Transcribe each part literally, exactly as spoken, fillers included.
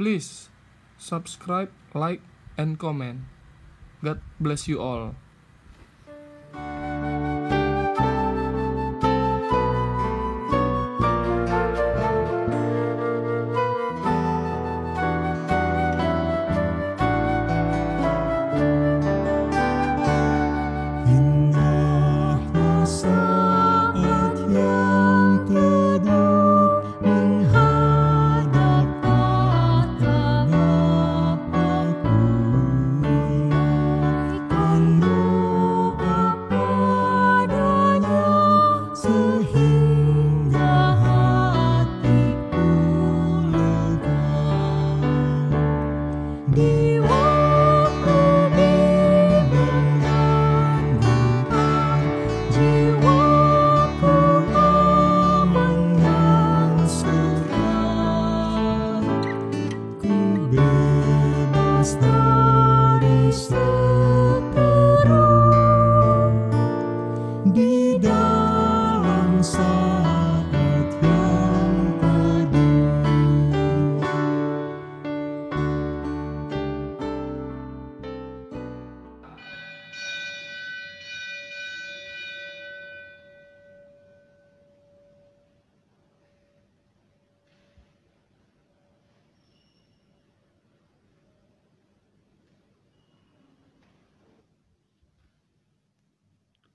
Please subscribe, like, and comment. God bless you all. Indahnya saat yang teduh menghadap tahta Bapa ku, naikkan doa padanya sehingga hatiku lega. Di waktu dimenanggungkan, jiwaku aman dan sehat. Ku bebas dari separoh di dalam saat yang teduh.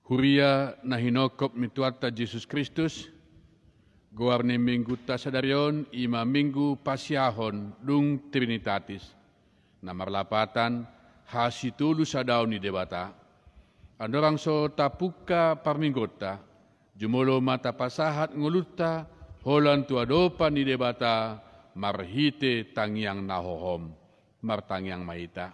Huria na hinophop ni Tuhanta Jesus Kristus, goar ni Minggunta sadari on i ma Minggu Pasiahon dung Trinitatis, na marlapatan hasitolusadaon ni Debata. Andorang so tapungka parmingguonta, jumolo ma tapasahat ngolunta holan tu adopan ni Debata marhite tangiang na hohom. Martangiang ma hita.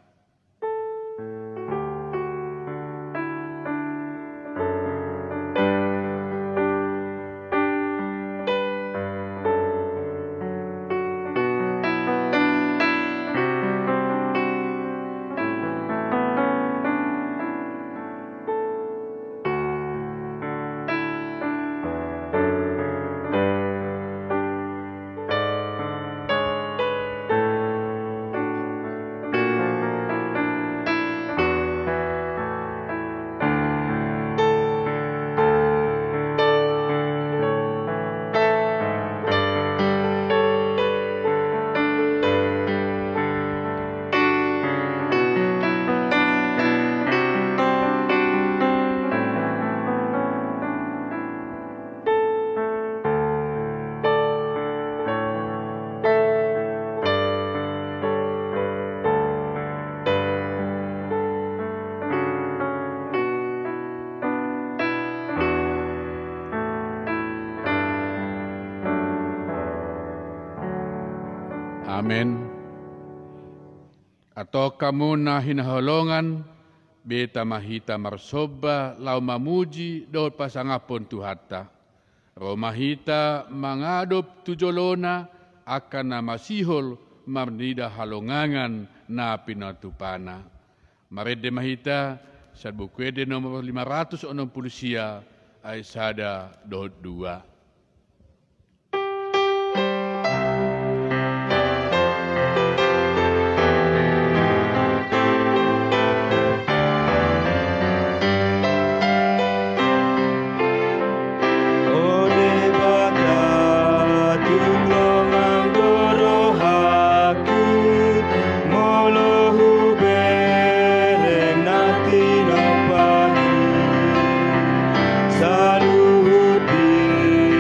Amen. Antong hamu na hinaholongan, beta ma hita marsomba laho mamuji dohot pasangaphon Tuhanta. Ro ma hita mangadop tu jolona angka na masihol marnida halongangan na pinatupana. Marende ma hita sian Buku Ende nomor lima ratus onom pulu sia, ayat sada dohot dua. O Debata, tung longang do rohangku, molo hubereng na tinompa i saluhut di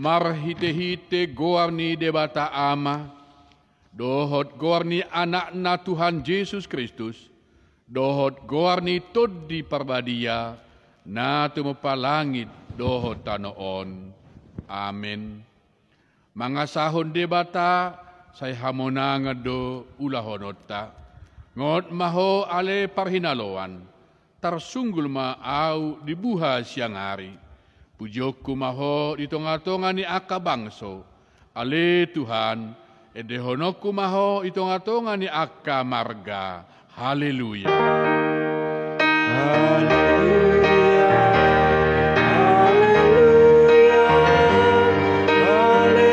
Marhite-hite goar ni Debata Ama, dohot goar ni Anakna Tuhan Jesus Kristus, dohot goar ni Tondi Parbadia, na tumompa langit dohot tano on. Amen. Mangasahon Debata, sai hamonangan do ulahononta. Ngot ma ho ale parhinaloan, tarsunggul ma ahu di buha siang ari. Pujionku ma ho di tonga-tonga ni angka bangso. Ale Tuhan, endehononku ma ho di tonga-tonga ni angka marga. Haleluya. Haleluya. Haleluya. Haleluya.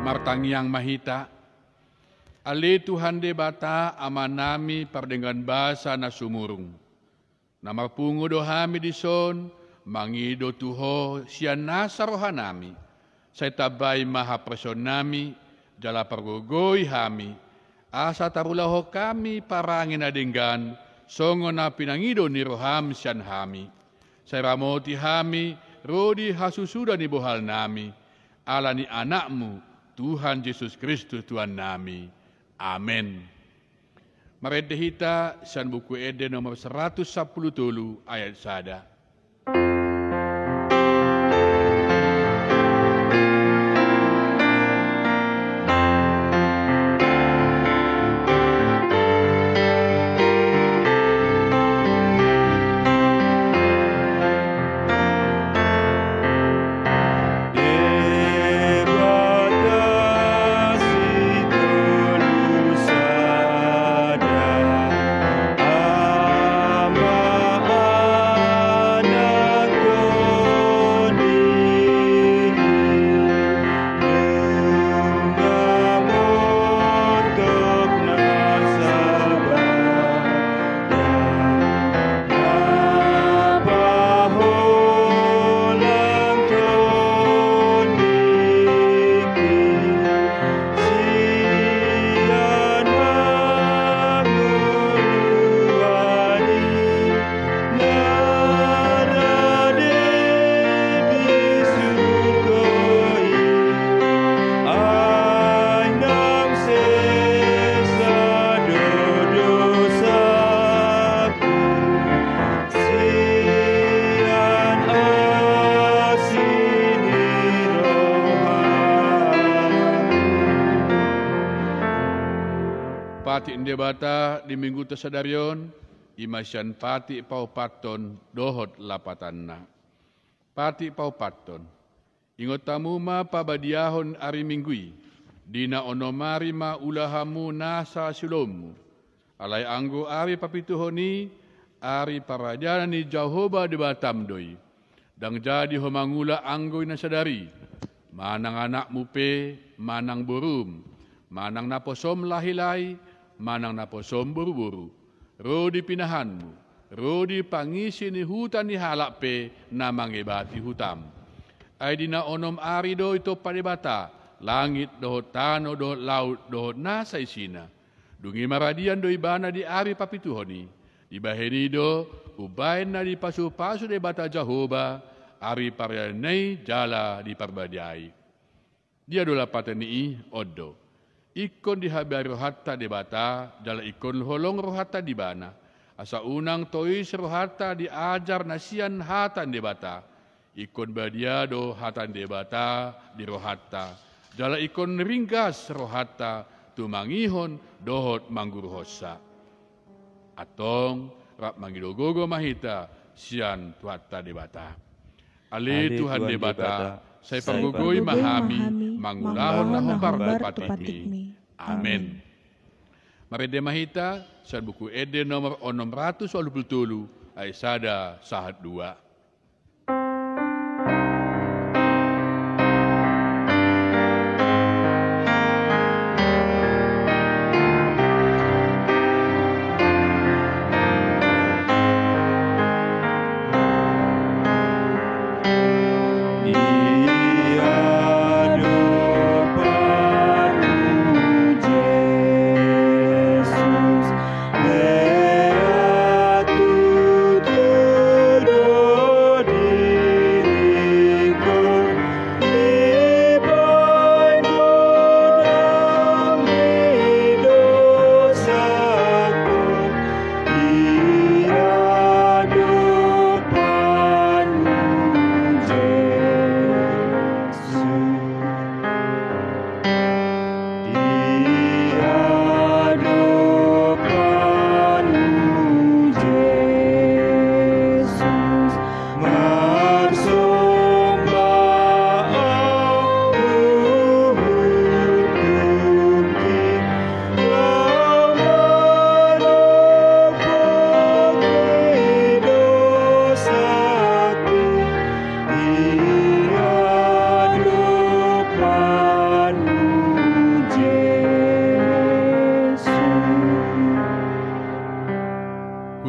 Martangiang ma hita. Ale Tuhan Debata, Amanami pardenggan basa na sumurung. Na marpungu do hami dison, mangido tu Ho sian nasa rohanami. Sai tambai ma haporseaonnami, jala pargogoi hami, asa tarulahon hami parange na denggan, songon na pinangido ni roham sian hami. Sai ramoti hami ro di hasusuda ni bohalnami, ala ni Anakmu, Tuhan Jesus Kristus Tuhannami. Amen. Marende hita sian Buku Ende nomor saratus sampulu tolu ayat sada. Patik ni Debata di Minggunta sadari on, i ma sian patik paopathon dohot lapatanna. Patik paopathon. Ingot hamu ma pabadiahon ari Minggu i, di na onom ari ma ula hamu nasa siulaonmu. Alai anggo ari papituhon i, ari paradianan ni Jahowa Debatam do i. Ndang jadi ho mangula anggo i na sadari, manang anakmu pe, manang borum, manang naposom lahi-lahi, manang naposom boru-boru, ro di pinahanmu, ro di pangisi ni huta ni halak pe na mangebati hutam. Ai di na onom ari do ditompa Debata langit dohot tano dohot laut dohot nasa isina. Dung i maradian do ibana di ari papituhon i. Dibahen i do umbahen na dipasu-pasu Debata Jahowa ari paradianna i jala diparbadiai. Dia do lapatan ni i? On do. Ingkon dihabari rohanta Debata, jala ingkon holong rohanta di Ibana, asa unang tois rohanta diajar na sian hata ni Debata. Ingkon badia do hata ni Debata di rohanta, jala ingkon ringgas rohanta tumangihon dohot mangguruhonsa. Antong, rap mangido gogo ma hita sian Tuhanta Debata. Ale Tuhan Debata, sai pargogoi ma hami mangulahon na hombar tu patikmi. Amen. Marende ma hita sian Buku Ende nomor onom ratus walu pulu tolu, ayat sada sahat dua.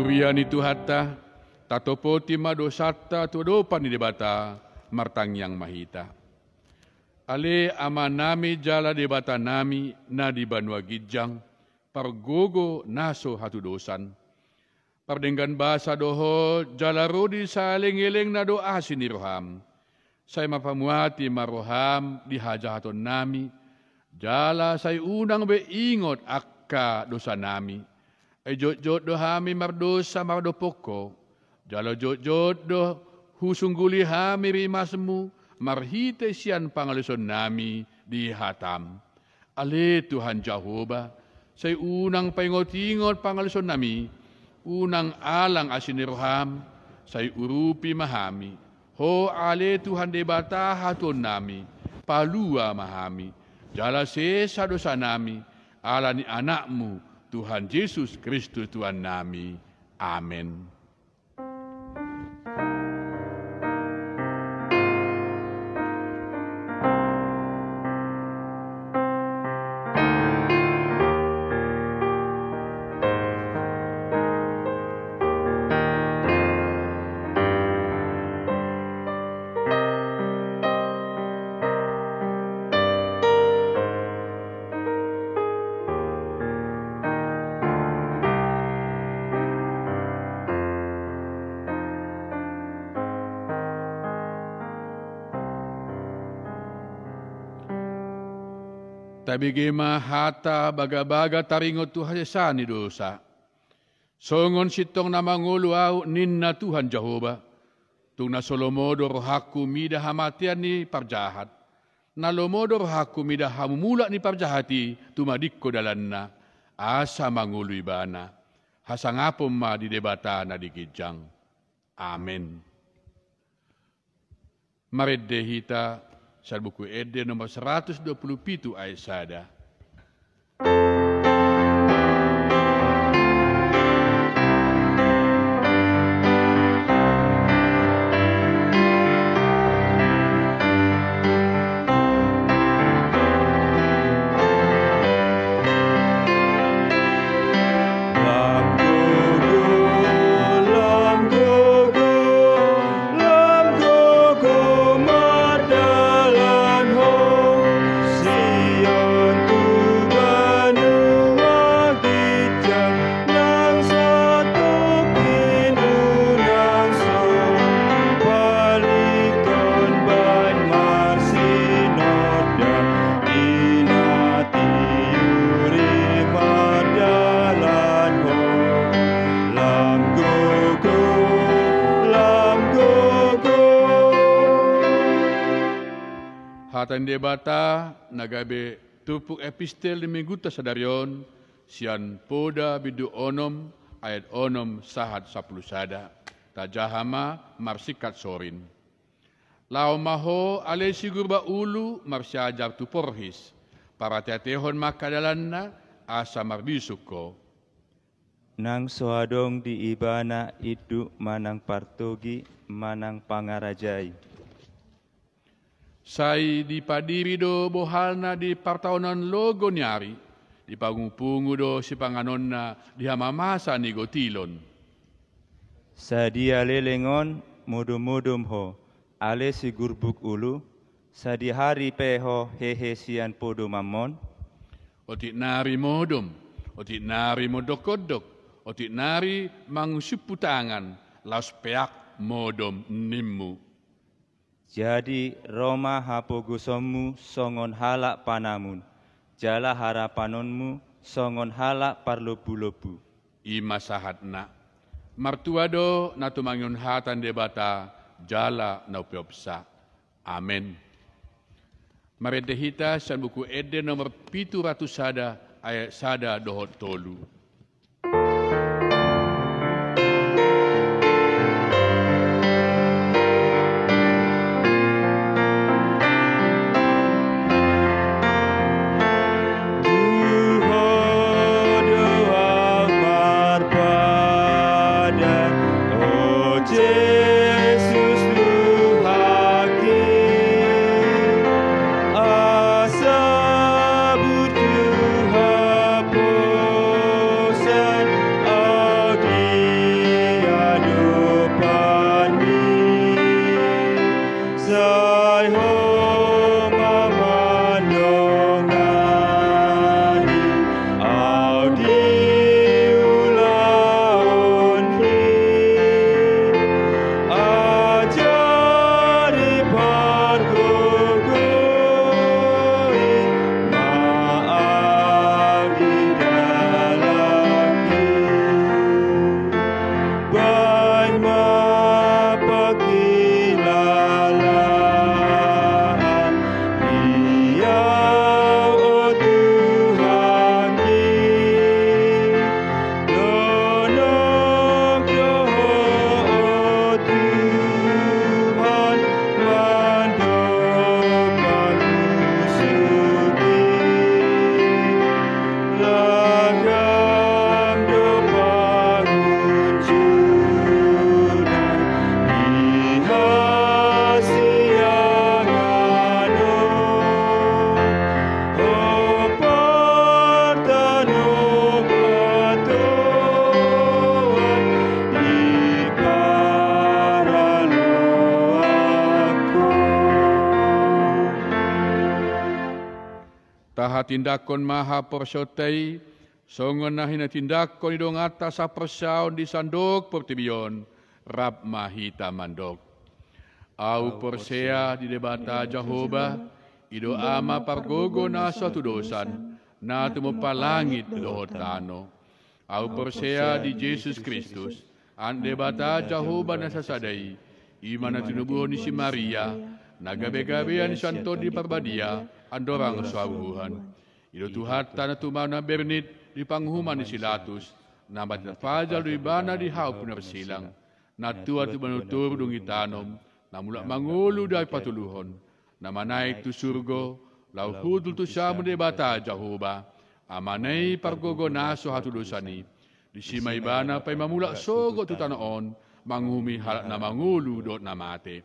Huria ni Tuhanta, tatopoti ma dosanta tu adopan ni Debata, martangiang ma hita. Ale Amanami jala Debatanami na di banua ginjang, pargogo na so hatudosan. Pardenggan basa do Ho, jala ro di saeleng-elengna do asi ni roham. Sai marpamuati ma roham di hajahatonnami, jala sai unang be ingot angka dosanami. Ai jotjot do hami mardosa mardophon Ho, jala jotjot do husungguli hami rimasmu marhite sian pangalisonnami di hatam. Ale Tuhan Jahowa, sai unang paingot-ingot pangalisonnami, unang alang asi ni roham, sai urupi ma hami. Ho ale Tuhan Debata hatuaonnami, palua ma hami, jala sesa dosanami, ala ni Anakmu, Tuhan Jesus Kristus Tuhannami. Amen. Tabege ma hata bagabaga taringot tu hasesaan ni dosa. Songon sintong na mangolu ahu, ninna Tuhan Jahowa, tung na so lomo do rohangku mida hamatean ni parjahat, na lomo do rohangku mida hamumulak ni parjahat i tumadingkon dalanna, asa mangolu ibana. Hasangapon ma di Debata na di ginjang. Amen. Marende hita sian Buku Ende nomor seratus dua puluh pitu ayat sada. Hata ni Debata na gabe turpuk epistel di minggunta sadari on, sian Poda bindu onom ayat onom sahat sampulu sada. Tajaha ma marsingkat sorin. Laho ma ho ale sigurba ulu marsiajar tu porhis, parateatehon ma angka dalanna asa marbisuk ho. Nang so adong di ibana induk manang partogi manang pangarajai. Sai dipadiri do bohalna di partaonan logo ni ari, dipapungupungu do sipanganonna di hamamasa ni gotilon. Sadia leleng on modom-modom ho, ale sigurbuk ulu, sadihari pe ho hehe sian podomanmon? Otik nari modom, otik nari mondok-ondok, otik nari mangusumpu tangan, laos peak modom nimmu. Jadi ro ma hapogosonmu songon halak panamun, jala harapanonmu songon halak parlombu-lombu. I ma sahatna. Martua do na tumangihon hata ni Debata jala na umpeopsa. Amen. Marende hita sian Buku Ende nomor pitu ratus sada ayat sada dohot tolu. Tindanghon ma haporseaonta i, songon na hinatindangkon ni donganta saporseaon di sandok portibi on, rap ma hita mandok. Ahu porsea di Debata Jahowa, i do Ama pargogo na so hatudosan, na tumompa langit dohot tano. Ahu porsea di Jesus Kristus, Anak Debata Jahowa na sasada i, i ma na tinubuhon ni si Maria, na gabegabean ni Santo Tondi Parbadia, andorang so habubuhan. I do Tuhanta na tumau na bernit di panguhuman ni si Latus, na mate tarpajal do Ibana di hau na marsilang, na tua tu banua toru dung ditanom, na mulak mangolu di ari patoluhon, na manaek tu surgo, laho hundul tu siamun ni Debata Jahowa, Amana i pargogo na so hatudosan i. Disi ma Ibana paima mulak sogot tu tano on, manguhumi halak na mangolu dohot na mate.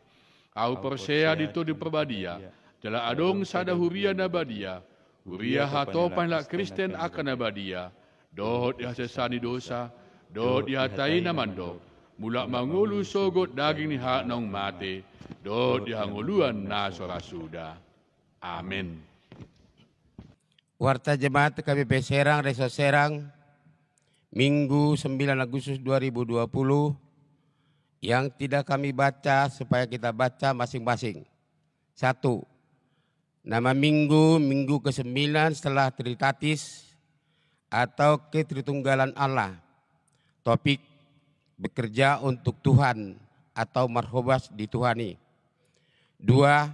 Ahu porsea di Tondi Parbadia, jala adong sada huria na badia, huria hatopan ni halak Kristen angka na badia, dohot di hasesaan ni dosa, dohot di hata i na mandok, mulak mangolu sogot daging ni halak naung mate, dohot di hangoluan na so ra suda. Amen. Warta Jemaat K B P Serang, Resort Serang, Minggu sembilan Agustus dua ribu dua puluh, yang tidak kami baca supaya kita baca masing-masing. Satu, nama minggu, minggu kesembilan setelah Trinitatis atau Ketritunggalan Allah. Topik, bekerja untuk Tuhan atau marhobas di Tuhan i. Dua,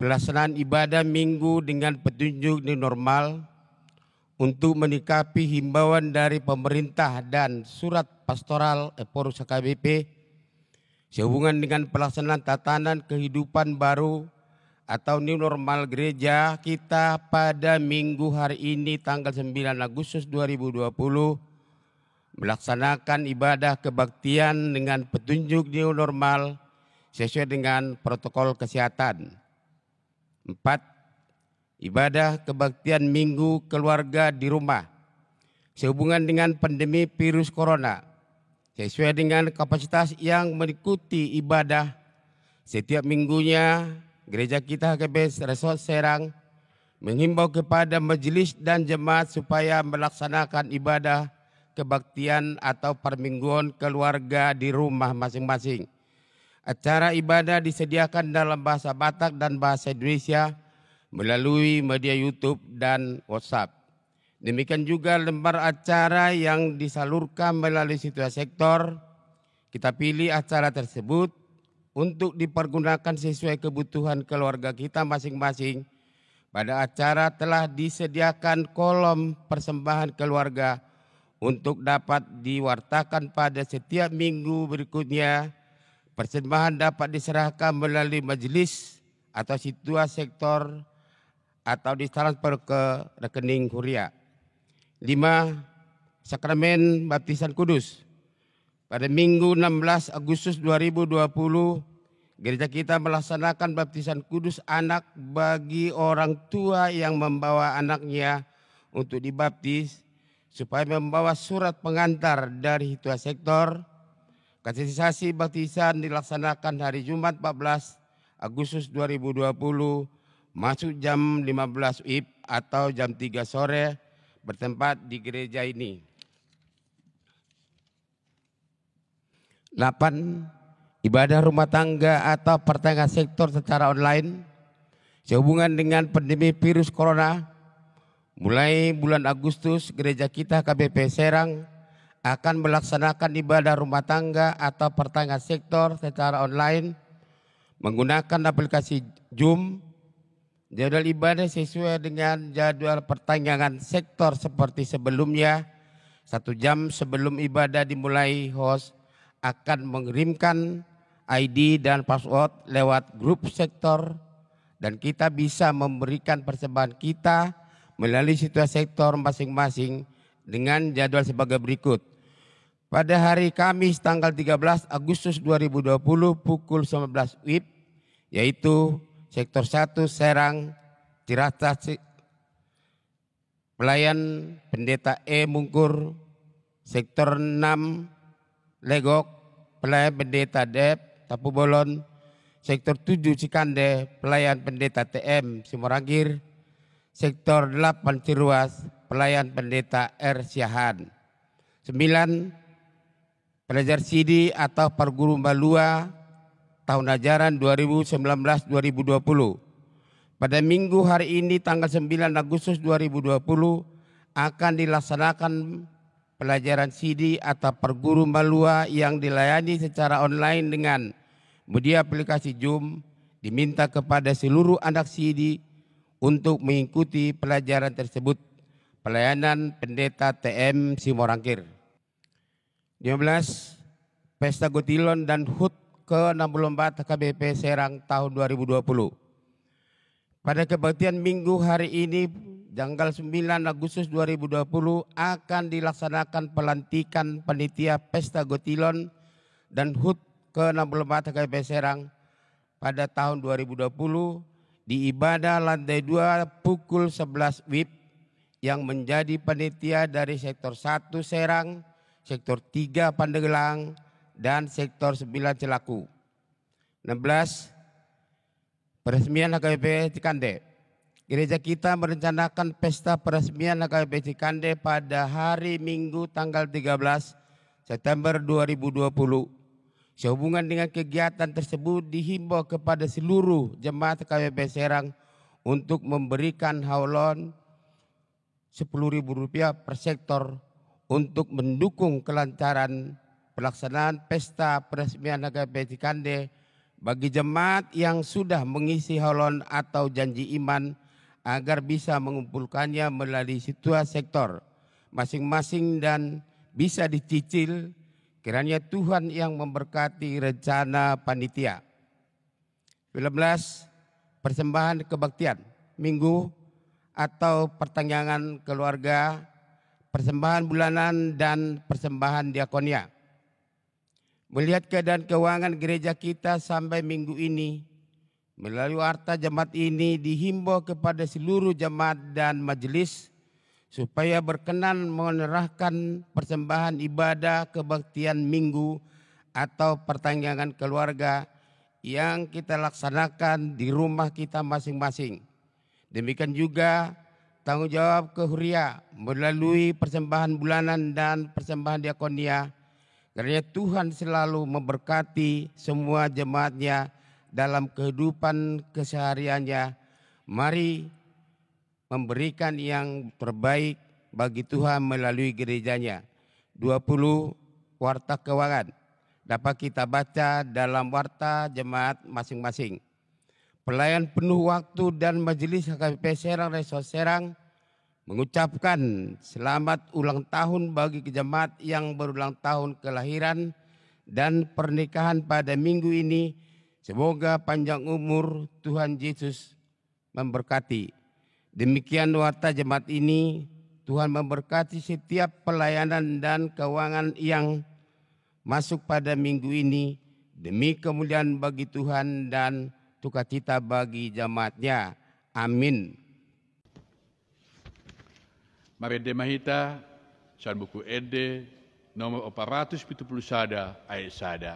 pelaksanaan ibadah minggu dengan petunjuk new normal untuk menyikapi himbauan dari pemerintah dan surat pastoral Ephorus H K B P sehubungan dengan pelaksanaan tatanan kehidupan baru atau new normal gereja kita pada minggu hari ini, tanggal sembilan Agustus dua ribu dua puluh, melaksanakan ibadah kebaktian dengan petunjuk new normal sesuai dengan protokol kesehatan. Empat, ibadah kebaktian Minggu Keluarga di Rumah sehubungan dengan pandemi virus corona. Sesuai dengan kapasitas yang mengikuti ibadah setiap minggunya, gereja kita H K B P Resort Serang menghimbau kepada majelis dan jemaat supaya melaksanakan ibadah kebaktian atau parmingguon keluarga di rumah masing-masing. Acara ibadah disediakan dalam bahasa Batak dan bahasa Indonesia melalui media YouTube dan WhatsApp. Demikian juga lembar acara yang disalurkan melalui situs sektor. Kita pilih acara tersebut untuk dipergunakan sesuai kebutuhan keluarga kita masing-masing. Pada acara telah disediakan kolom persembahan keluarga untuk dapat diwartakan pada setiap minggu berikutnya. Persembahan dapat diserahkan melalui majelis atau situa sektor atau ditransfer ke rekening huria. Lima, sakramen baptisan kudus. Pada Minggu enam belas Agustus dua ribu dua puluh, gereja kita melaksanakan baptisan kudus anak bagi orang tua yang membawa anaknya untuk dibaptis, supaya membawa surat pengantar dari situa sektor. Katekisasi baptisan dilaksanakan hari Jumat empat belas Agustus dua ribu dua puluh, masuk jam lima belas W I B atau jam tiga sore, bertempat di gereja ini. Delapan, ibadah rumah tangga atau pertengahan sektor secara online sehubungan dengan pandemi virus corona. Mulai bulan Agustus, gereja kita K B P Serang akan melaksanakan ibadah rumah tangga atau pertengahan sektor secara online menggunakan aplikasi Zoom. Jadwal ibadah sesuai dengan jadwal pertengahan sektor seperti sebelumnya. Satu jam sebelum ibadah dimulai, host akan mengirimkan I D dan password lewat grup sektor, dan kita bisa memberikan persembahan kita melalui situa sektor masing-masing dengan jadwal sebagai berikut. Pada hari Kamis, tanggal tiga belas Agustus dua ribu dua puluh, pukul sembilan belas W I B, yaitu Sektor satu Serang, Ciracas, pelayan Pendeta E Mungkur, Sektor enam Legok, pelayan Pendeta D F Tampubolon, Sektor tujuh Cikande, pelayan Pendeta T M Simorangkir, Sektor delapan Ciruas, pelayan Pendeta R. Siahaan. Sembilan, pelajar sidi atau parguru malua tahun ajaran dua ribu sembilan belas dua ribu dua puluh. Pada minggu hari ini, tanggal sembilan Agustus dua ribu dua puluh, akan dilaksanakan pelajaran sidi atau parguru malua yang dilayani secara online dengan media aplikasi Zoom. Diminta kepada seluruh anak sidi untuk mengikuti pelajaran tersebut. Pelayanan Pendeta T M Simorangkir. Lima belas, Pesta Gotilon dan HUT ke enam puluh empat H K B P Serang tahun dua ribu dua puluh. Pada kebaktian Minggu hari ini, tanggal sembilan Agustus dua ribu dua puluh, akan dilaksanakan pelantikan panitia Pesta Gotilon dan HUT ke enam puluh empat H K B P Serang pada tahun dua ribu dua puluh di ibadah lantai dua pukul sebelas WIB yang menjadi panitia dari sektor satu Serang, sektor tiga Pandeglang, dan sektor sembilan Celaku. Enam belas, peresmian H K B P Cikande. Gereja kita merencanakan pesta peresmian H K B P Cikande pada hari Minggu tanggal tiga belas September dua ribu dua puluh. Sehubungan dengan kegiatan tersebut, dihimbau kepada seluruh jemaat H K B P Serang untuk memberikan haulon sepuluh ribu rupiah per sektor untuk mendukung kelancaran pelaksanaan pesta peresmian H K B P Cikande bagi jemaat yang sudah mengisi haulon atau janji iman, agar bisa mengumpulkannya melalui situa sektor masing-masing dan bisa dicicil, kiranya Tuhan yang memberkati rencana panitia. Lima belas, persembahan kebaktian Minggu atau pertanggiangan keluarga, persembahan bulanan, dan persembahan diakonia. Melihat keadaan keuangan gereja kita sampai minggu ini, melalui warta jemaat ini dihimbau kepada seluruh jemaat dan majelis supaya berkenan menyerahkan persembahan ibadah kebaktian Minggu atau pertanggiangan keluarga yang kita laksanakan di rumah kita masing-masing. Demikian juga tanggung jawab kehuria melalui persembahan bulanan dan persembahan diakonia. Kiranya Tuhan selalu memberkati semua jemaat-Nya dalam kehidupan kesehariannya. Mari memberikan yang terbaik bagi Tuhan melalui gereja-Nya. Dua puluh, warta keuangan dapat kita baca dalam warta jemaat masing-masing. Pelayan penuh waktu dan majelis H K B P Serang Resort Serang mengucapkan selamat ulang tahun bagi jemaat yang berulang tahun kelahiran dan pernikahan pada minggu ini. Semoga panjang umur, Tuhan Yesus memberkati. Demikian warta jemaat ini. Tuhan memberkati setiap pelayanan dan keuangan yang masuk pada minggu ini, demi kemuliaan bagi Tuhan dan sukacita bagi jemaat-Nya. Amin. Marende ma hita sian Buku Ende nomor opat ratus pitu pulu sada, ayat sada.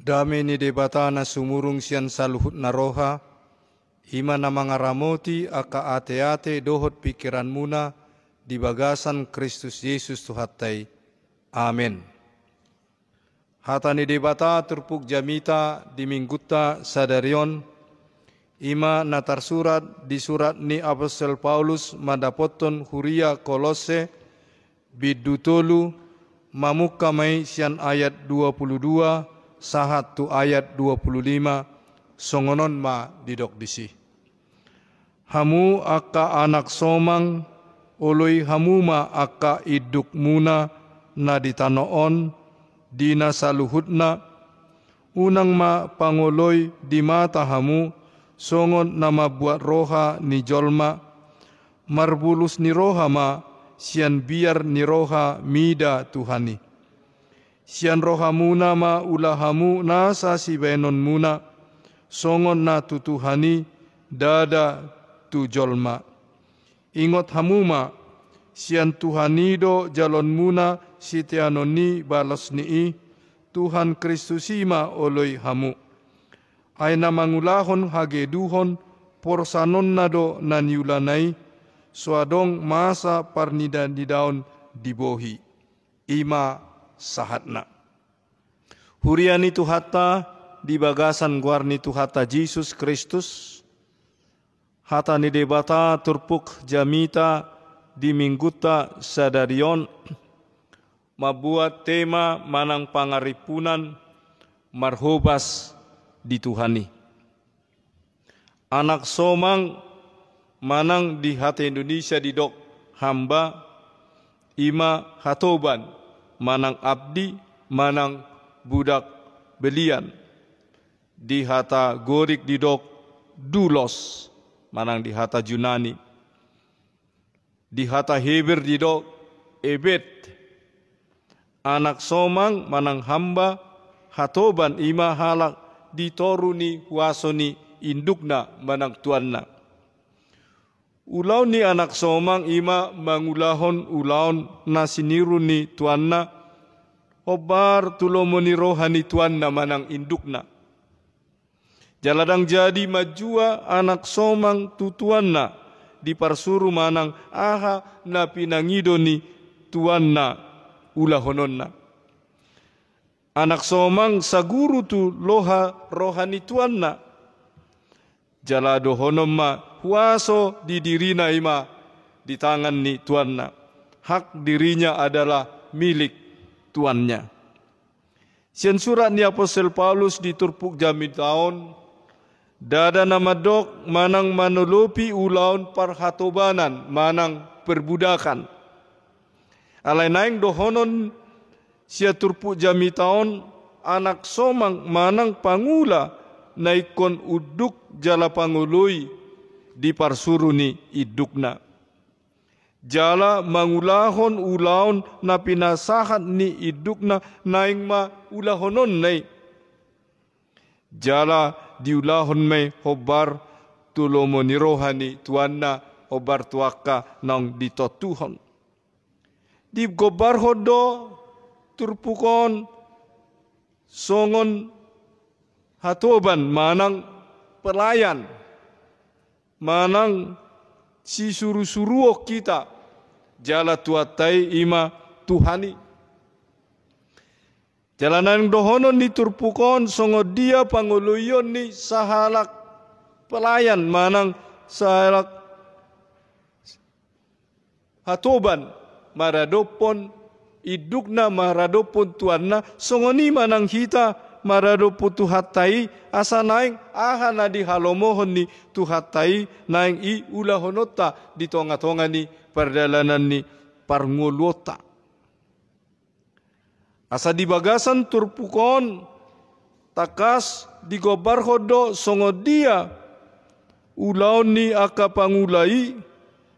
Dame ni Debata na sumurung sian saluhutna roha, i ma na mangaramoti angka ateate dohot pingkiranmuna di bagasan Kristus Jesus Tuhanta i. Amen. Hata ni Debata turpuk jamita di Minggunta sadari on, i ma na tarsurat di surat ni Apostel Paulus mandapothon huria Kolosse, bindu tolu, mamungka ma i sian ayat dua pulu dua sahat tu ayat dua pulu lima, songon on ma didok disi. Hamu angka anak somang, oloi hamu ma angka indukmuna na di tano on, di na saluhutna, unang ma pangoloi di mata hamu, songon na mambuat roha ni jolma, marbulus ni roha ma sian biar ni roha mida Tuhan i. Sian rohamuna ma ula hamu nasa sibahenonmuna, songon na tu Tuhan i, ndada tu jolma. Ingot hamu ma, sian Tuhan i do jalonmuna siteanon ni balos ni i, Tuhan Kristus i ma oloi hamu. Ai na mangulahon hageduhon, porsanonna do na niulana i, so adong masa parnidanidaon di bohi. I ma sahatna. Huria ni Tuhanta, di bagasan goar ni Tuhanta Jesus Kristus, hata ni Debata turpuk jamita di Minggunta sadari on, mambuat tema manang pangarimpunan marhobas di Tuhan i. Anak somang manang di hata Indonesia didok hamba, i ma hatoban manang abdi manang budak belian. Di hata Gorik didok doulos manang di hata Junani. Di hata Heber didok ebed. Anak somang manang hamba, hatoban, i ma halak di toru ni huaso ni indukna manang tuanna. Ulaon ni anak somang i ma mangulahon ulaon na siniru ni tuanna, hombar tu lomo ni roha ni tuanna manang indukna. Jala ndang jadi manjua anak somang tu tuanna, diparsuru manang aha na pinangido ni tuanna ulahononna. Anak somang saguru tu loha roha ni tuanna. Jala dohonon ma huaso di dirina i ma di tangan ni tuanna. Hak dirinya adalah milik tuannya. Sian surat ni Apostel Paulus di turpuk jamita on, ndada na mandok manang manolopi ulaon parhatobanan manang perbudakan. Alai naeng dohonon sian turpuk jamita on, anak somang manang pangula na ingkon unduk jala pangoloi di parsuru ni indukna. Jala mangulahon ulaon na pinasahat ni indukna naeng ma ulahononna i. Jala diulahon ma i hombar tu lomo ni roha ni tuanna, hombar tu angka naung ditontuhon. Digombarhon do turpuk on songon hatoban manang pelayan, manang sisurusuruon hita jala Tuhanta i, i ma Tuhan i. Jala naeng dohonon ni turpuk on songon dia pangoloion ni sahalak pelayan manang sahalak hatoban maradophon indukna, maradophon tuanna, songon i ma nang hita maradophon Tuhanta i, asa naeng aha na dihalomohon ni Tuhanta i naeng i ulahononta di tongatonga ni pardalanan ni parngoluonta. Asa di bagasan turpuk on tangkas digombarhon do songon dia ulaon ni angka pangula i,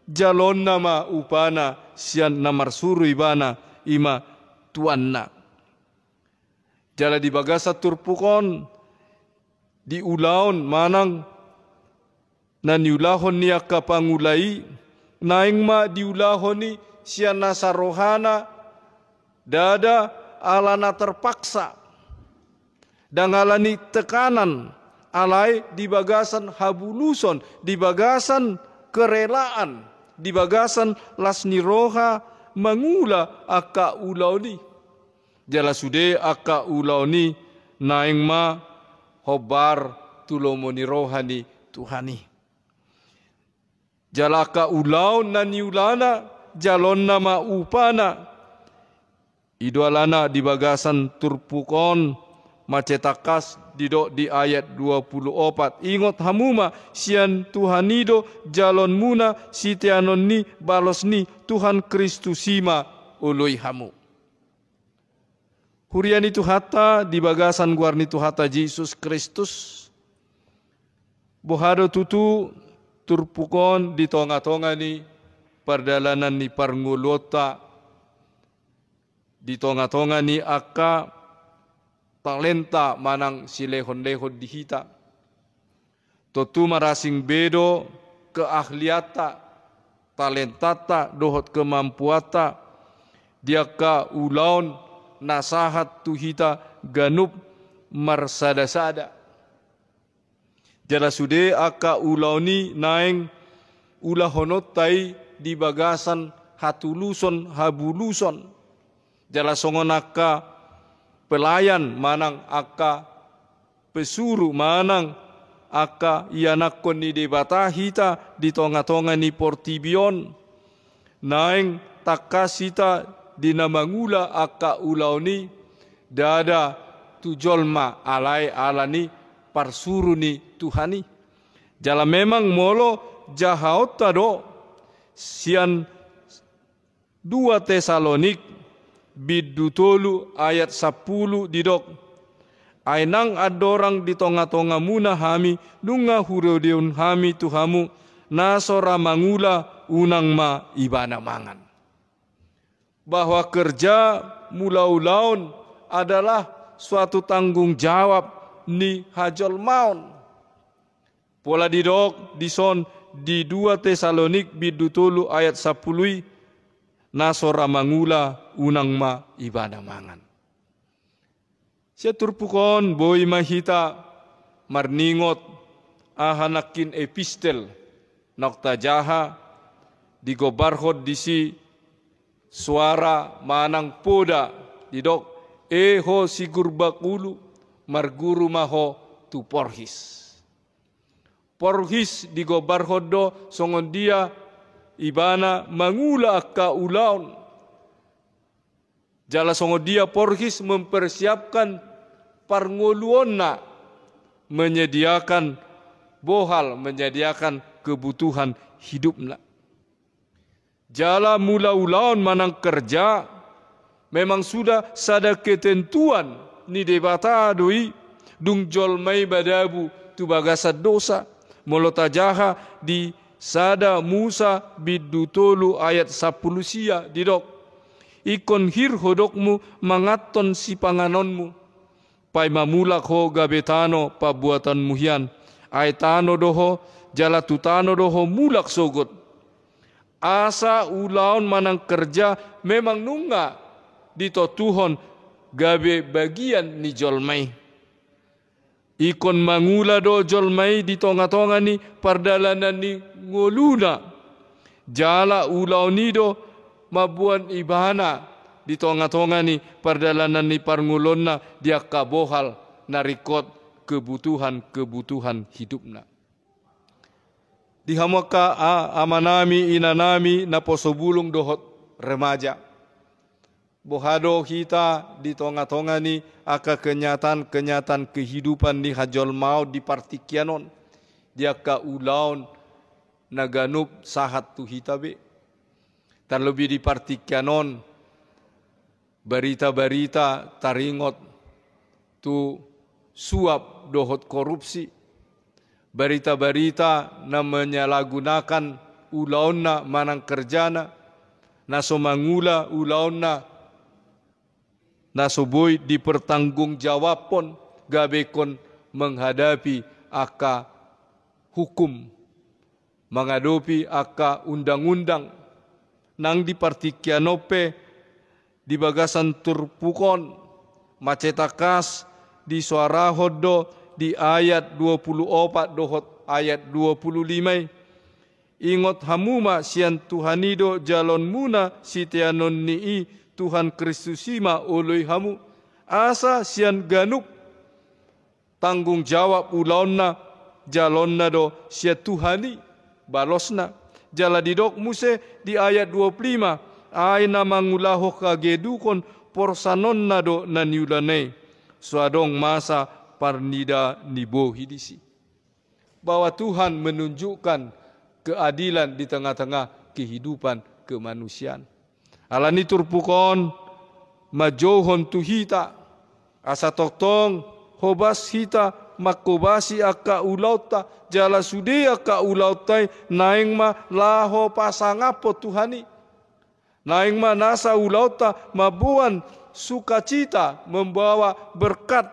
jaloonna ma upana sian na marsuru ibana, i ma tuanna. Jala di bagasan turpuk on di ulaon manang na niulahon ni angka pangula i, naeng ma diulahon i sian nasa rohana, ndada ala na terpaksa. Ndang ala ni tekanan, alai di bagasan habuluson, di bagasan kerelaan, di bagasan las ni roha mangula angka ulaon i. Jala sude angka ulaon i naeng ma hombar tu lomo ni roha ni Tuhan i. Jala angka ulaon na niulana, jaloonna ma upana. I do alana di bagasan turpuk on mansai tangkas didok di ayat dua puluh opat: Ingot hamu ma, sian Tuhan i do jalonmuna, siteanon ni, balos ni, Tuhan Kristus i ma oloi hamu. Huria ni Tuhanta, di bagasan goar ni Tuhanta Jesus Kristus, boha do tutu turpuk on di tonga-tonga ni pardalanan ni parngoluonta, di tonga-tonga ni angka talenta manang silehon-lehon di hita. Tontu marasing be do keahlianta, talentanta dohot kemampuanta di angka ulaon na sahat tu hita ganup marsada-sada. Jala sude angka ulaon i naeng ulahononta i di bagasan hatuluson habuluson. Jala songon angka pelayan manang angka pesuru manang angka ianakhon ni Debata hita di tonga-tonga ni portibi on. Naeng tangkas hita di na mangula angka ulaon i, ndada tu jolma, alai ala ni parsuru ni Tuhan i. Jala memang molo jahaonta do, sian dua Tesalonik bindu tolu ayat sampulu didok: Ai nang andorang di tonga-tongamuna hami, nunga hurodeon hami tu hamu, na so ra mangula unang ma ibana mangan. Bahwa kerja mulaulaon adalah suatu tanggung jawab ni hajolmaon. Pola didok dison di dua Tesalonik bindu tolu ayat sampulu i: Na so ra mangula unang ma ibana mangan. Sian turpuk on boi ma hita marningot aha nangkin epistel naung tajaha, digombarhon disi suara manang poda, didok: E ho si gurbak ulu, marguru ma ho tu porhis. Porhis digombarhon do songon dia ibana mangula angka ulaon. Jala songon dia porhis mempersiapkan parngoluonna, menyediakan bohal, menyediakan kebutuhan hidupna. Jala mulaulaon manang kerja, memang sudah sada ketentuan ni Debata do i, dung jolma i madabu tu bagasan dosa. Molo tajaha di sada Musa bindu tolu ayat sampulu sia didok: Ingkon hir hodokmu manganhon sipanganonmu. Paima mulak ho gabe tano pambuatanmu hian, ai tano do ho, jala tu tano do ho mulak sogot. Asa ulaon manang kerja memang nunga ditontuhon gabe bagian ni jolma i. Ingkon mangula do jolma i di tonga-tonga ni pardalanan ni ngoluna. Jala ulaon i do mamboan ibana di tonga-tonga ni pardalanan ni parngoluonna di angka bohal na ringkot kebutuhan-kebutuhan hidupna. Di hamu angka a-, amanami, inanami, naposo bulung dohot remaja. Boha do hita di tonga-tonga ni angka kenyataan-kenyataan kehidupan ni hajolmaon di partingkian on, di angka ulaon na ganup sahat tu hita be. Tarlobi di partingkian on, barita-barita taringot tu suap dohot korupsi, barita-barita na menyalahgunakan ulaonna manang kerjana, na so mangula ulaonna, na so boi dipertanggungjawabhon gabe ingkon menghadapi angka hukum, mangadopi angka undang-undang. Nang di partingkian on pe, di bagasan turpuk on, mansai tangkas disoarahon do di ayat dua puluh opat dohot ayat dua puluh lima i. Ingot hamu ma, sian Tuhan i do jalonmuna siteanonni i, Tuhan Kristus i ma oloi hamu. Asa sian ganup tanggung jawab ulaonna, jalonna do sian Tuhan i balosna. Jala didok muse di ayat dua puluh lima, ai na mangulahon hagedukon porsanonna do na niulana i. So adong masa parnida ni bohi disi. Bahwa Tuhan menunjukkan keadilan di tengah-tengah kehidupan kemanusiaan. Alani turpuk on manjouhon tu hita, asa tongtong hobas hita manghobasi angka ulaonta, jala sude angka ulaonta i naeng ma laho pasangaphon Tuhan i. Naeng ma nasa ulaonta mamboan sukacita, membawa berkat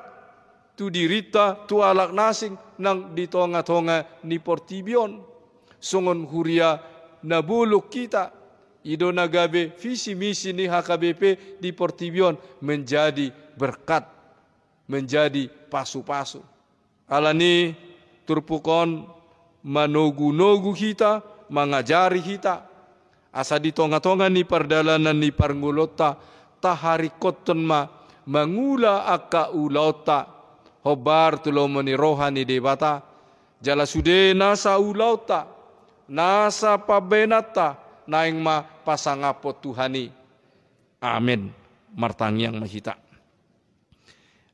tu dirinta, tu halak na asing nang di tonga-tonga ni portibi on. Songon huria na bolon hita, i do na gabe visi misi ni H K B P di portibi on, menjadi berkat, menjadi pasu-pasu. Alani turpuk on manogu-nogu hita, mangajari hita, asa di tonga-tonga ni pardalanan ni parngoluonta, taharingkothon ma mangula angka ulaonta hombar tu lomo ni roha ni Debata, jala sude nasa ulaonta, nasa pambahenanta naeng ma pasangaphon Tuhan i. Amen. Martangiang ma hita.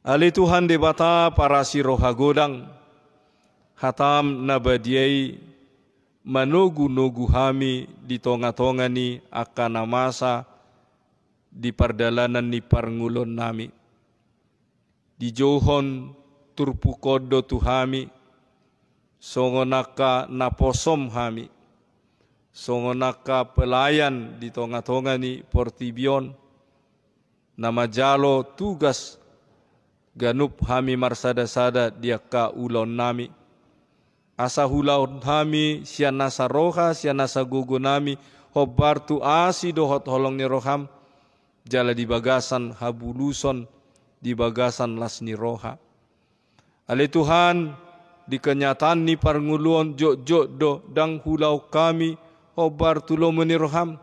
Ale Tuhan Debata parasi roha godang, hatam na badia i manogu-nogu hami di tonga-tonga ni angka na masa di pardalanan ni parngoluonnami. Dijouhon turpuk on do tu hami, songon angka naposom hami, songon angka pelayan di tonga-tonga ni portibi on, na manjalo tugas ganup hami marsada-sada di angka ulaonnami. Asa huulahon hami sian nasa roha, sian nasa gogonami, hombar tu asi dohot holong ni roham, jala di bagasan habuluson, di bagasan las ni roha. Ale Tuhan, di kenyataan ni parngoluon jotjot do ndang huulahon hami hombar tu lomo ni roham.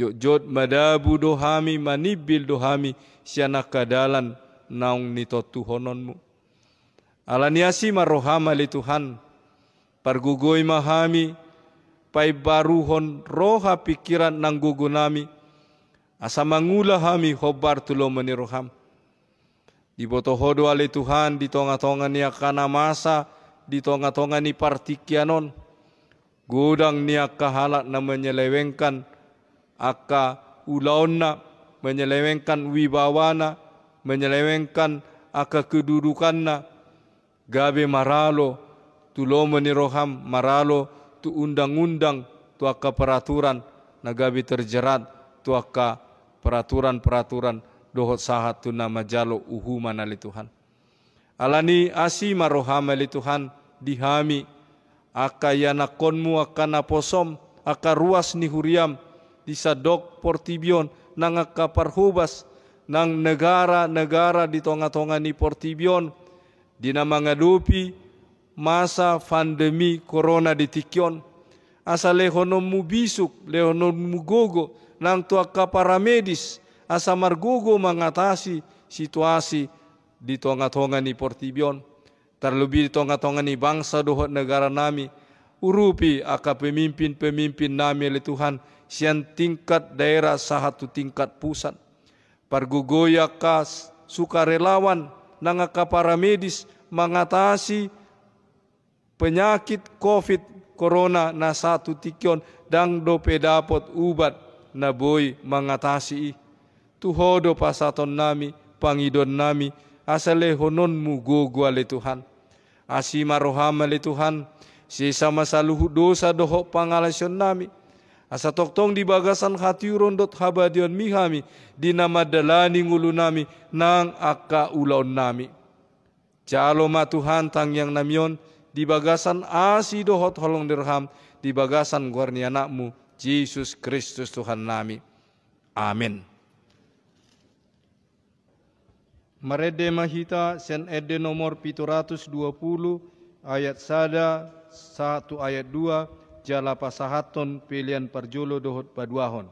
Jotjot madabu do hami, manimbil do hami sian angka dalan naung nitontuhononmu. Alani asi ma roham ale Tuhan, pargogoi ma hami, paimbaruhon roha pingkiran nang gogonami, asa mangula hami hombar tu lomo ni roham. Diboto ho do ale Tuhan di tonga-tonga ni angka na masa, di tonga-tonga ni partingkian on, godang ni angka halak na menyelewengkan angka ulaonna, menyelewengkan wibawana, menyelewengkan angka kedudukanna, gabe maralo tu lomo ni roham, maralo tu undang-undang, tu angka peraturan, na gabe terjerat tu angka peraturan-peraturan dohot sahat tu na manjalo uhuman ale Tuhan. Alani asi ma roham ale Tuhan di hami, angka ianakkonmu, angka naposom, angka ruas ni huriam di sandok portibi on, nang angka parhobas, nang negara-negara di tonga-tonga ni portibi on, di na mangadopi masa pandemi corona di tingki on. Asa lehononmu bisuk, lehononmu gogo nang tu angka paramedis, asa margogo mangatasi situasi di tonga-tonga ni portibi on. Tarlobi di tonga-tonga ni bangsa dohot negara nami, urupi angka pemimpin-pemimpin nami ale Tuhan, sian tingkat daerah sahat tu tingkat pusat. Pargogoi angka sukarelawan nang angka paramedis mangatasi penyakit covid corona na sahat tu tingki on, ndang dope dapot ubat na boi mangatasi i. Tu ho do pasahatonnami, pangidoannami, asa lehononmu gogo ale Tuhan. Asi ma roham ale Tuhan, sesa ma saluhut dosa dohot pangalaosionnami. Asa tongtong di bagasan hatiuron dohot habadiaonmi hami, di na mandalani ngolunami nang angka ulaonnami. Jalo ma Tuhan tangiangnami on, di bagasan asi dohot holong ni roham, di bagasan goar ni Anakmu, Jesus Kristus Tuhannami. Amen. Marende ma hita sian ende nomor pitu ratus dua pulu, ayat sada sahat tu ayat dua, jala pasahathon pelean parjolo dohot paduahon.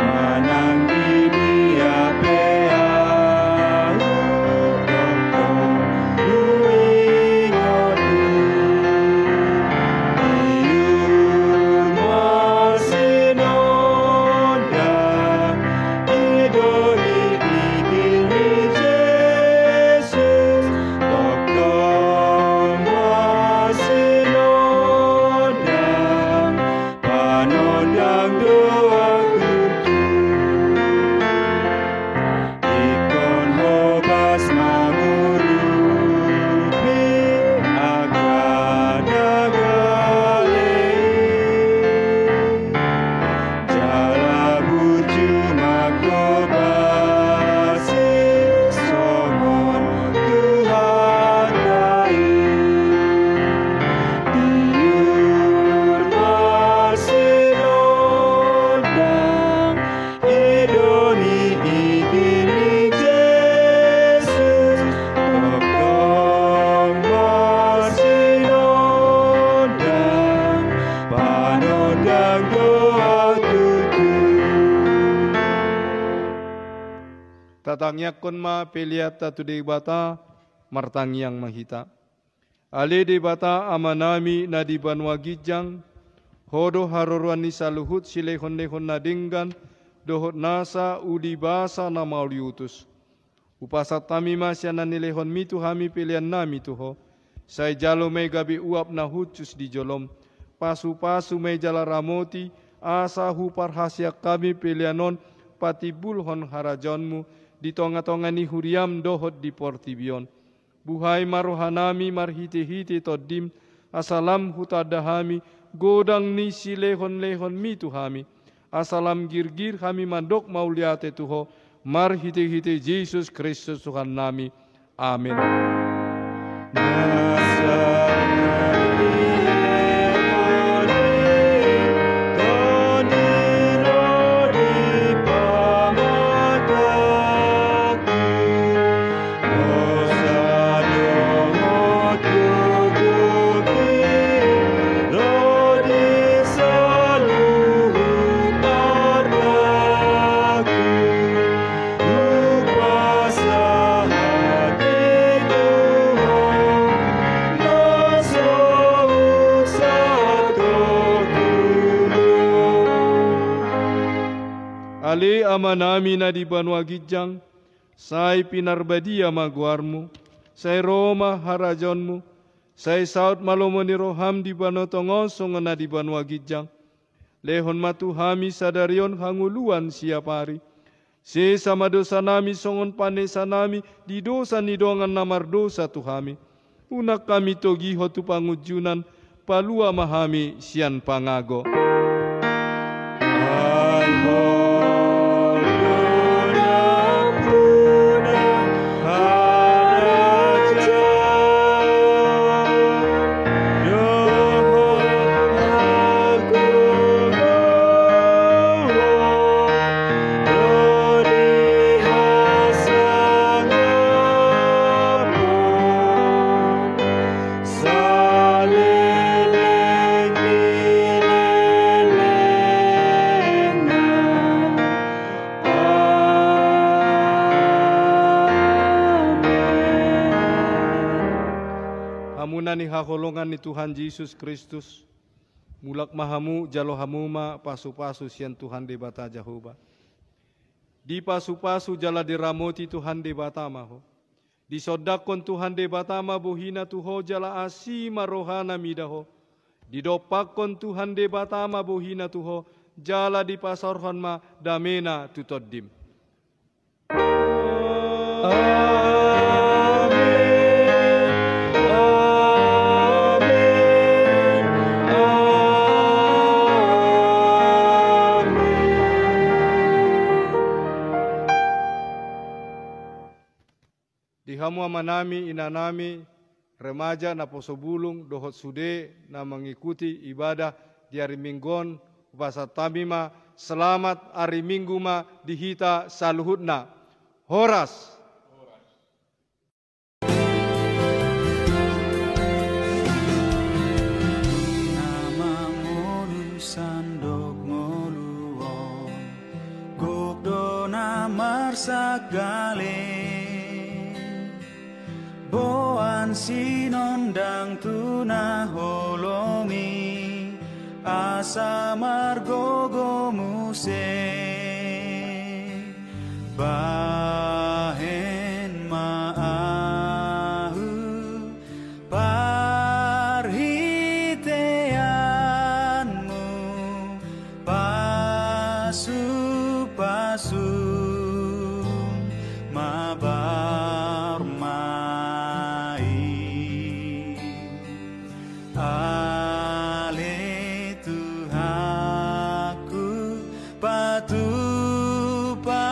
Manang di dia pe ahu tongtong huingot hu. Tiur marsinondang i do di pingkir ni Jesus, tongtong marsinondang. Panondang do ahu tutu. Ingkon hobas mangurupi angka na gale i. Jala burju manghobasi songon Tuhanta i. Tiur marsinondang i do di pingkir ni Jesus, tongtong marsinondang, panondang do ahu tutu. Tatangiangkon ma peleanta tu Debata. Martangiang ma hita. Ale Debata Amanami na di banua ginjang, Ho do haroroan ni saluhut silehonlehon na denggan dohot nasa uli basa na mauliutus. Hupasahat hami ma sian na nilehonmi tu hami peleannami tu Ho. Sai jalo ma i gabe uap na hushus di jolom. Pasupasu ma i jala ramoti, asa huparhaseang hami pelean on patimbulhon harajaonmu di tongatonga ni huriam dohot di portibi on. Buhai ma rohanami marhitehite Tondim, asa lam hutanda hami godang ni silehonlehonmi tu hami, asa lam girgir hami mandok mauliate tu Ho, marhitehite Jesus Kristus Tuhannami. Amen. Ale Amanami na di banua ginjang, sai pinarbadia ma goarmu, sai ro ma harajaonmu, sai saut ma lomo ni roham di banua tonga on songon na di banua ginjang. Lehon ma tu hami sadari on hangoluan siapari. Sesa ma dosanami songon panesanami di dosa ni dongan na mardosa tu hami. Unang hami togihon tu pangunjunan, palua ma hami sian pangago. Ai Ho do nampuna harajaon dohot hagogoon do di hasangapon saleleng ni lelengna. Amen. Hamu na nihaholongan ni Tuhan Jesus Kristus, mulak ma hamu, jalo hamu ma pasupasu sian Tuhan Debata Jahowa. Dipasupasu jala diramoti Tuhan Debata ma ho. Disondangkon Tuhan Debata ma bohina tu ho jala asi ma rohana mida ho. Didompakkon Tuhan Debata ma bohina tu ho jala dipasaorhon ma damena tu tondim. Amen. Amen. Amen. Di hamu amanami, inanami, remaja, naposo bulung, dohot sude na mangikuti ibadah di ari Minggu on, hupasahat hami ma selamat ari Minggu ma di hita saluhutna. Horas. Na mangolu sandok ngolu on, gok do na marsanggaleng. Boan sinondang tu na holom i, asa margogo muse. Bahen ma ahu parhiteanmu, pasu-pasu ma barmain. Ale Tuhanku, patupa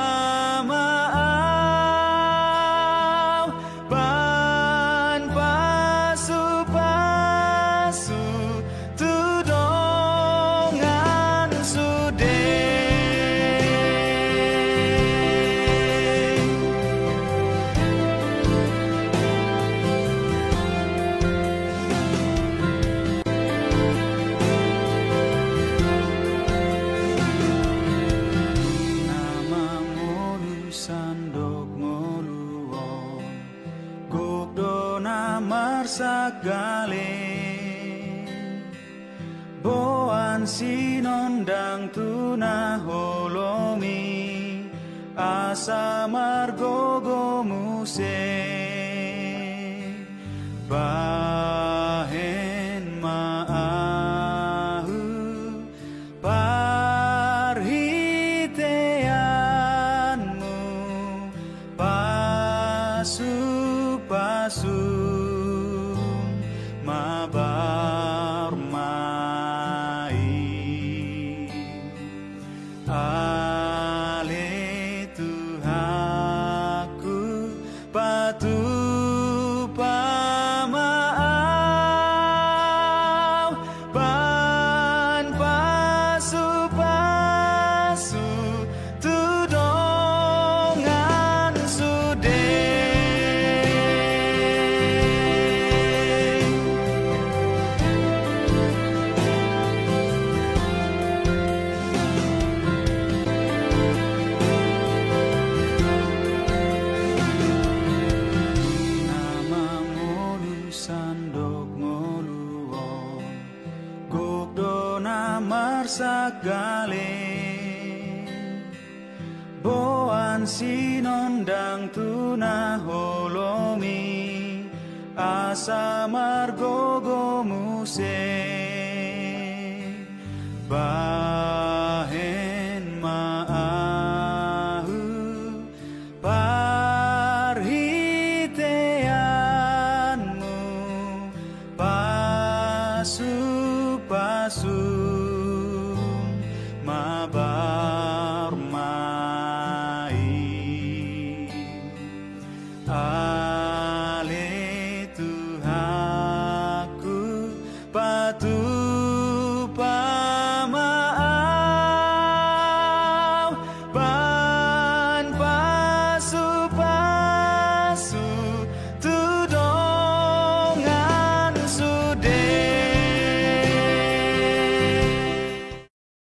ma au, bahen pasu-pasu tu dongan sude. Na mangolu sandok ngolu on, gok do na marsanggaleng. Boan sinondang tu na holom i, asa margogo muse. Bahen ma ahu parhiteanmu, pasu-pasu ma barmain. Ale Tuhanku, patupa ma au, bahen pasu-pasu tu dongan sude. Na mangolu sandok ngolu on, gok do na marsanggaleng. Boan sinondang tu na holom i, asa margogo muse. Ba